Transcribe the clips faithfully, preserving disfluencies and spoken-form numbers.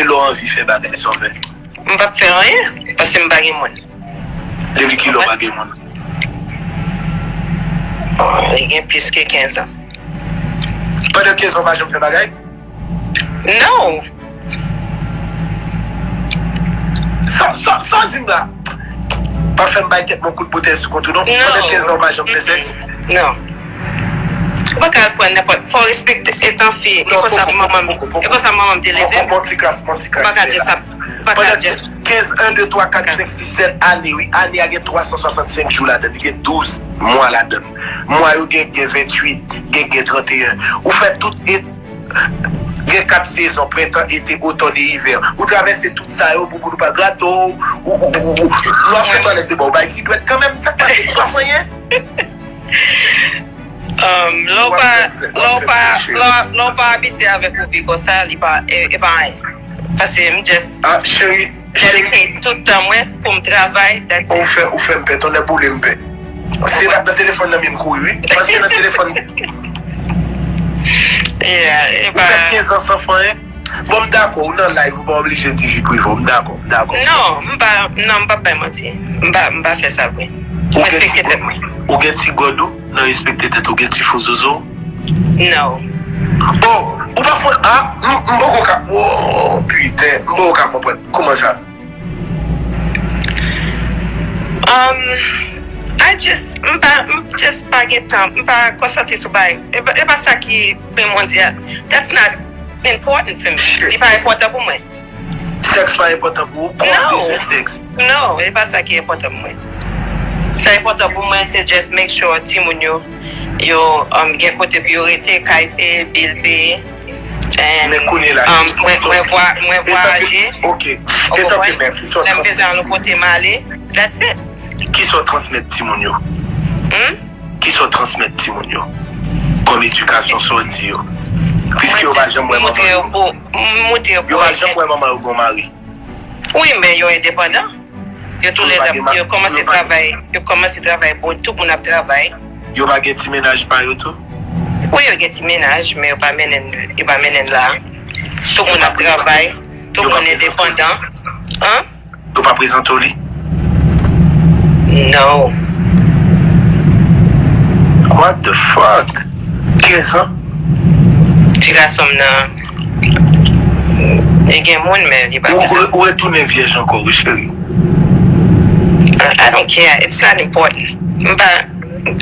lè w anvi fè bagay, sa w fè? M p ap fè anyen, paske m pa gen moun. Depi kilè w pa gen moun? Li gen plis ke kenz an. Pandan kenz an, w pa janm fè bagay? No. Sa, sa, sa w di m la? Pa fè m bay tèt mwen kout boutèy sou kont ou non. Pandan kenz an, w pa janm fè sèks? No. Ou pa ka al pran nenpòt. Fò w respekte etan fi. E konsa manman m, e konsa manman m te leve m. Mon ti kras, mon ti kras. Ou pa ka just ap, ou pa ka just. Pandan kenz, en, de, twa, kat, senk, sis, sèt ane, wi. Ane a gen twa san swasannsenk jou ladan l. Li gen douz mwa ladan l. Mwa yo gen, gen venntuit, gen, gen tranteyen. Ou fè tout et, gen kat sezon, prentan, ete, otòn e ivè. Ou travèse tout sa yo pou, pou nou pa grate w, ou, ou, ou, ou, lè w ap fè twalèt de bò, w bay ti dwèt kanmenm, sa k pase, ou pa fè anyen? Um, lè w pa, lè w pa, lè w, lè w pa abitye avèk yon vi konsa, li pa, e, e pa anyen. Paske m just dedicate tout tan mwen pou m travay, that's it. Ou fè, ou fè m pè, tonnè boule m pè. Se nan, nan telefòn nan men m kouri, wi. Paske nan telefòn. Yeah, e pa. Ou fè kenz an san fè anyen? Bon, m dakò, ou nan live, ou pa oblije di vi prive w. M dakò, m dakò. Non, m pa, non, m p ap bay manti. M pa, m pa fè sa vre. M respekte tèt mwen. Ou gen ti gòd ou nan respekte tèt ou, gen ti fo zozo? No. Oh, ou pa fò, ah, m, m poko ka, oh, piten, m poko ka konprann. Kòman sa? Um, I just, m pa, m just pa gen tan, m pa konsantre sou bagay. E pa, e pa sa ki primordial. That's not important for me. Li pa enpòtan pou mwen. Sèks pa enpòtan pou ou? Kò a bezwen sèks? No, e pa sa ki enpòtan pou mwen. Sa enpòtan pou mwen, se just make sure timoun yo, yo, um, gen kote pou yo rete, kay peye, bil peye. And, men kounye la, um, mwen, mwen vwa-, mwen vwayaje. Ok. Ou konprann? Lè m bezwen al yon kote, m ale. That's it. Kisa w transmèt timoun yo? Hmm? Kisa w transmèt timoun yo? Kòm edikasyon sa w di yo? Piske yo pa janm wè manman yo. M montre yo pou, m montre yo pou. Yo pa janm wè manman yo gon mari. Wi, men yo endepandan. Yo toulède, yo kòmanse travay, yo kòmanse travay, bon, tout moun ap travay. Yo pa gen ti mennaj pa yo tou? Wi, yo gen ti mennaj, men yo pa mennen, yo pa mennen la. Tout moun ap travay, tout moun endepandan. Hein? Yo pa prezante w li? No. What the fuck? Kenz an? Ti gason m nan, li gen moun, men li pa bezwen. Ou retounen vyèj ankò, wi, cheri. I, I don't care. It's not important. M pa, m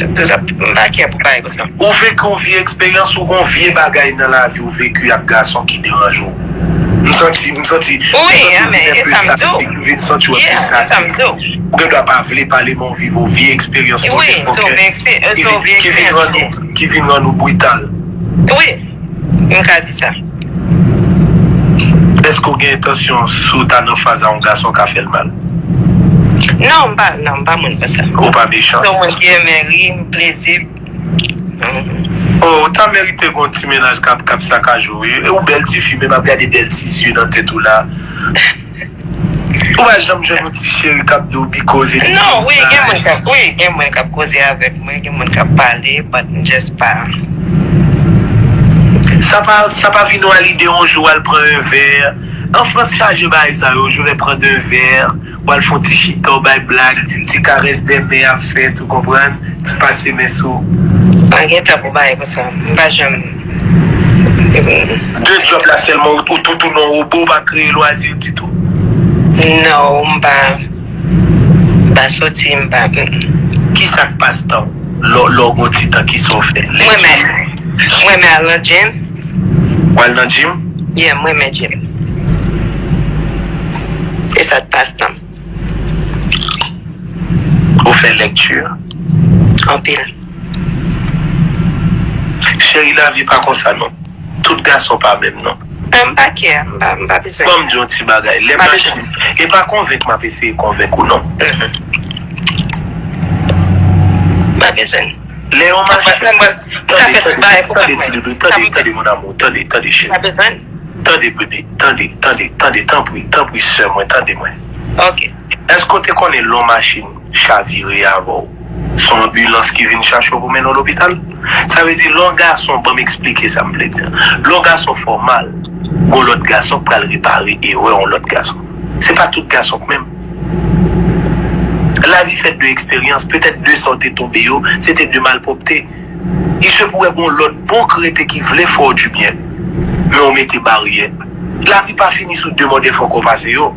pa care pou bagay konsa. Ou veki yon vye eksperyans, ou gon vye bagay nan lavi ou veki ak gason ki deranje w. M santi, m santi, m santi ou vin enpe sadik, m vin santi w enpe sadik. Ou gen dwa pa vle pale, men w viv yon vye eksperyans, yon vye fòkè ki vin, ki vin rann ou, ki vin rann ou brital. Wi, m ka di sa. Èske w gen entansyon, si w ta nan faz a yon gason, ka fè l mal? Non, m pa, non, m pa moun konsa. Ou pa mechan? Se yon moun ki renmen ri, plezi. Oh, ou ta merite gon ti mennaj k ap, k ap sakaje w, wi. E ou bèl tifi, men m ap gade bèl ti zye nan tèt ou la. Ou pa janm jwenn yon ti cheri k ap di w bi koze li. Non, wi, gen moun k ap, wi, gen moun k ap koze avèk mwen, gen moun k ap pale, but m just pa. Sa pa, sa pa vin w a lide yon jou w al pran yon vè. An Frans chaje bagay sa yo, je vais prendre un verre. W al fè yon ti chita, w bay blag, ti karès de men ap fèt, ou konprann? Ti pase men sou. Pa gen tan pou bagay konsa. M pa janm. De djòb la sèlman, ou, ou tounen yon wobo, ou pa kreye lwazi ditou? Non, m pa, m pa soti, m pa. Kisa k pase tan w? Lè, lè w gon ti tan, kisa w fè? Mwen menm. Mwen menm al nan gym. W al nan gym? Yeah, mwen menm gym. E sa k pase tan. Ou fè lèkti? Anpil. Cheri, lavi pa konsa non. Tout gason pa menm non. Ah, m pa care, m pa, m pa bezwen. Ban m di yon ti bagay. Lè machin, e pa konvenk m ap eseye konvenk ou non. M pa bezwen. Lè yon machin, tande, tande, tande, ti doudou, tande, tande, mon amour, tande, tande, cheri. Tande, bebe, tande, tande, tande, tanpri, tanpri, sè mwen, tande mwen. Ok. Èske w te konnen lè yon machin chavire avè w, se yon anbilans ki vin chache w pou mennen w lopital? Sa vle di, lè yon gason, ban m eksplike sa m vle di. Lè yon gason fè w mal, Gon lòt gason k pral repare erè yon lòt gason. Se pa tout gason k menm. Lavi fèt de eksperyans, petèt de sa w te tonbe yo, se te de malpwòpte. Li se pou wè gon lòt bon k rete ki vle fè w dibyen, men w mete baryè. Lavi pa fini sou de mòde fòk w pase yo.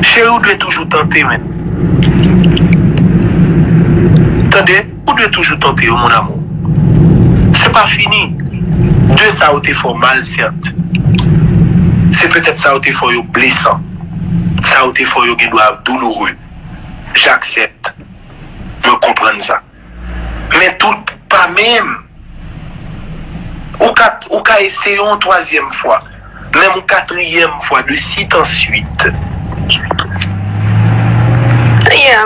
Cheri, ou dwe toujou tante, men. Tande, ou dwe toujou tante yo, mon amour. Se pa fini. De sa yo te fè w mal, sèt. Se petèt sa yo te fè w yo blesan. Sa yo te fè w yo gen dwa douloure. J'accepte. Mwen konprann sa. Men tout pa menm. Ou ka, ou ka eseye yon twazyèm fwa, menm yon katriyèm fwa, de suite en suite. Yeah,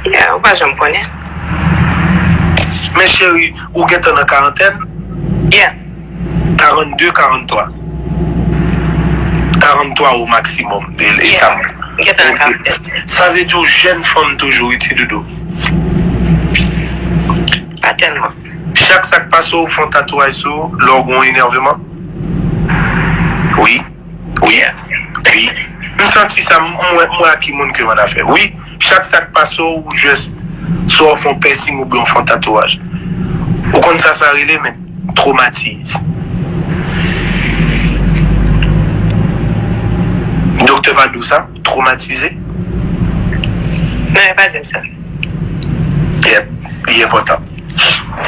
yeah, ou pa janm konnen. Men cheri, ou gentan nan karantèn? Yeah. Karannde, karanntwa. Karanntwa o maksimòm. E, e Yeah. sa. Gentan nan karantèn. Sa vle di w jèn fanm toujou, wi, ti doudou. Pa tèlman. Chak sa k pase w, ou fè yon tatouaj sou ou, lè w gen yon enèveman? Wi. Wi. Wi. M santi sa, m, m wè, m wè a ki moun ke m annafè. Wi. Chak sa k pase w, ou jis, swa w fè yon piercing oubyen w fè yon tatouaj. Ou konn sa sa rele, men? Tromatize. Doktè pa di w sa? Tromatize? Non, yo pa di m sa. Yep, li enpòtan.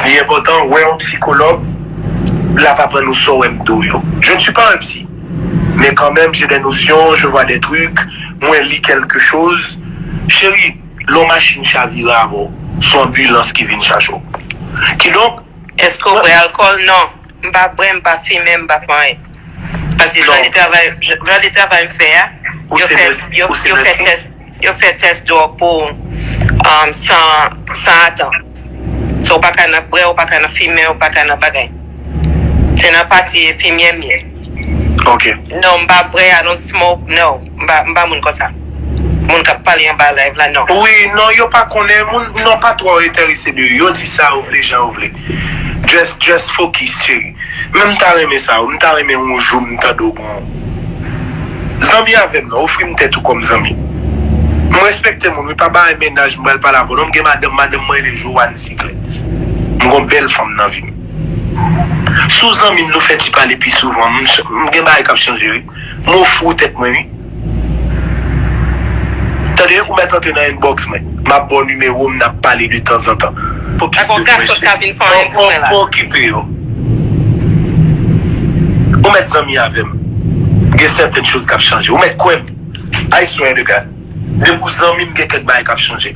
Li enpòtan, wè yon sikològ, l ap aprann ou sa w wè m di w yo. Je ne suis pas un psy, mais quand même, j'ai des notions, je vois des trucs, mwen li quelque chose. Cheri, lè yon machin chavire avè w, se yon anbilans ki vin chache w. Kidonk, Èske w bwè alkòl? Non. M pa bwè, m pa fimen, m pa fè anyen. Paske jan de travay, jan de travay m fè a, yo fè, yo, yo fè tès, yo fè tès dwòg pou um, san, san atan. So, ou pa ka nan bwè, ou pa ka nan fimen, ou pa ka nan bagay. Se nan pati enfimyè m ye. Ok. Non, m pa bwè, I don't smoke, no. M pa, m pa moun konsa. Moun k ap pale anba live la, non. Wi, non, yo pa konnen, moun, non, pa twò enterese de yo. Yo di sa yo vle, jan yo vle. Just, just focus, cheri. Men m ta renmen sa, m ta renmen yon jou m tande w gon. Zanmi avè m, non, ofri m tèt ou kòm zanmi. M respekte moun, wi, pa bagay mennaj, m pral pale avè w, non, m gen madanm, madanm mwen rele Joanne Siclè. M gon bèl fanm nan vi m. Si w zanmi m, nou fè ti pale pi souvan, m, m gen bagay k ap chanje, wi. M ofri w tèt mwen, wi. Tande, ou mèt antre nan inbox mwen. M ap ba w nimewo m, n ap pale de tanzantan. Fokis de mwen, cheri. Pa, pa okipe yo. Ou mèt zanmi avè m. Gen sèten choz k ap chanje. Ou mèt kwè m. I swear to God. Depi w zanmi m, gen kèk bagay k ap chanje.